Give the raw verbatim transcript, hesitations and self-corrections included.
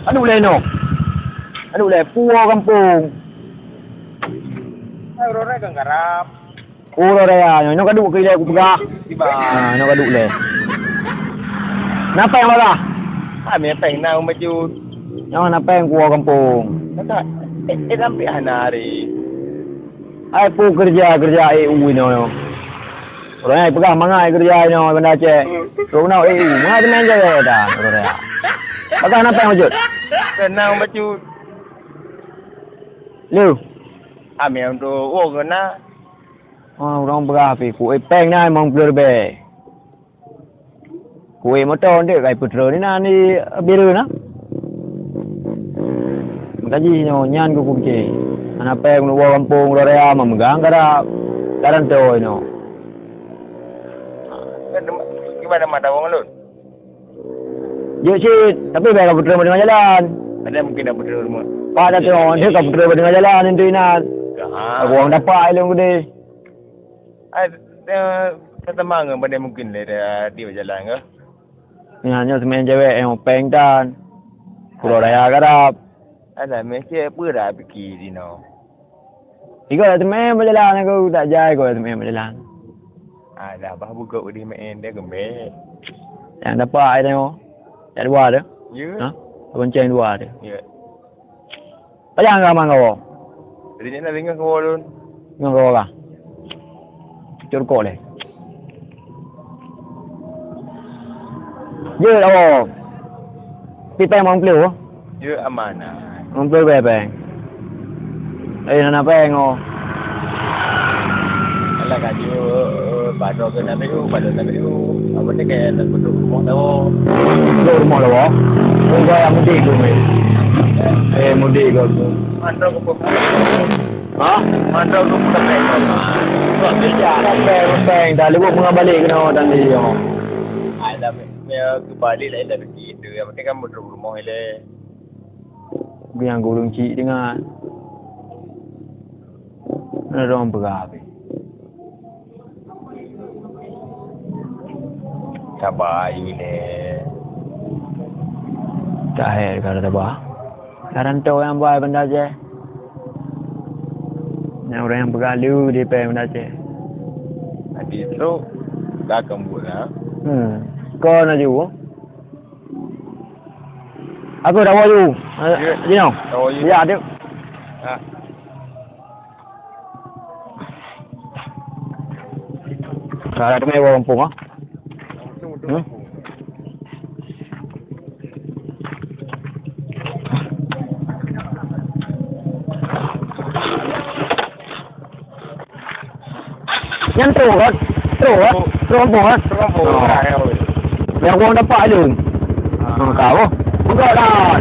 Aduh lé noh. Aduh lé puwoe gampông. Hai, uroe raya kan karab. Uroe raya nyoe, nyoe ka duek keu ilèe kupeugah. Kiban? Ah, nyoe ka duek lé. Na péng bagah? Ah, mi péng na bacut. Nyoe na péng puwoe gampông. Kata, eh, eh, sampai hana hari. Hai peue keureuja-keureuja E U inoe. Ureueng nyan peugah mangat keureuja inoe Banda Aceh. Trok na E U, mangat teumèe jawèe dah, ureueng nyan. Bagah na péng bacut? Keunong bacut. Leu. Amé untuk woe keuna. Oh, ureueng peugah pih, kuék péng na limong ploh ribèe. Kuék moto ndék kai peutron inan di Bireuen na. Maka jih nyoe nyan keu kupiké. Hana péng lôn woe gampông uroe raya, meumeugang karab, karab toe inoe. Kiban teuma tawöng lôn? Jeuet cit, tapi bèk kapeutron bak teungoh jalan. Ada mungkin dak peutron rumoh. Pat dak teuh, dia kapeutron bak teungoh jalan, itu inan. Ka. Aku urang dapat ilôn keudéh. Ai, eh, teuma ngon bak mungkin lé di bak jalan ke? Nyan nyoe seumaén cewek nyang péng tan. Uroe raya karab. Alah, meucék peue dak pike jinoe? Igoe dak teumé bak jalan, aku tak jai igoe dak teumé bak jalan. Alah, bah bugoe udeh maén dia geumbek. Nyang dapat ai tanyoe. Dak dua tu. Ya. Ha? Bonceng dua tu. Ya. Pajan ka man kawoe? Jadi nak ringan kawoe lôn. Ringan kawoe ka? Cok rukok lé. Jeuet awak. Pi péng limong ploh. Jeuet amanah. Limong ploh ribèe péng. Eh, hana péng oh. Alah ka jeuet, eh, padum keu nabi u, padum nabi u. Apa ni kaya nak duduk rumah tahu. Duduk rumah tahu. Tunggu yang mudik tu, meh. Eh, mudik kau tu. Mantap ke pun. Ha? Mantap ke pun tak péng. Tak bijak, tak péng, tak péng. Dah lewat mengabalek kena orang tadi. Alah, meh, meh, kebalik lah, dah begitu. Yang penting kan duduk rumah ilé. Nyang gureueng cit deungon. Hana dong peugah habéh. Saba ilée. Tahe ka saba. Karanto nyang bai Banda Aceh. Nyang ureueng nyang peugah lé di pèng Banda Aceh. Adi trok ka keumbut na. Hmm. Kon laju. Aku dah wayu. Ya. Jinoe. Dah wayu. Ya, adik. Ha. Cara tu mewah kampung ah. Hmm? Nyan trok kan? Trok kan? Trok kampung kan? Trok kampung. Oh. Nyang wong dapat alun. Ah. Ha, kau. Buka dah.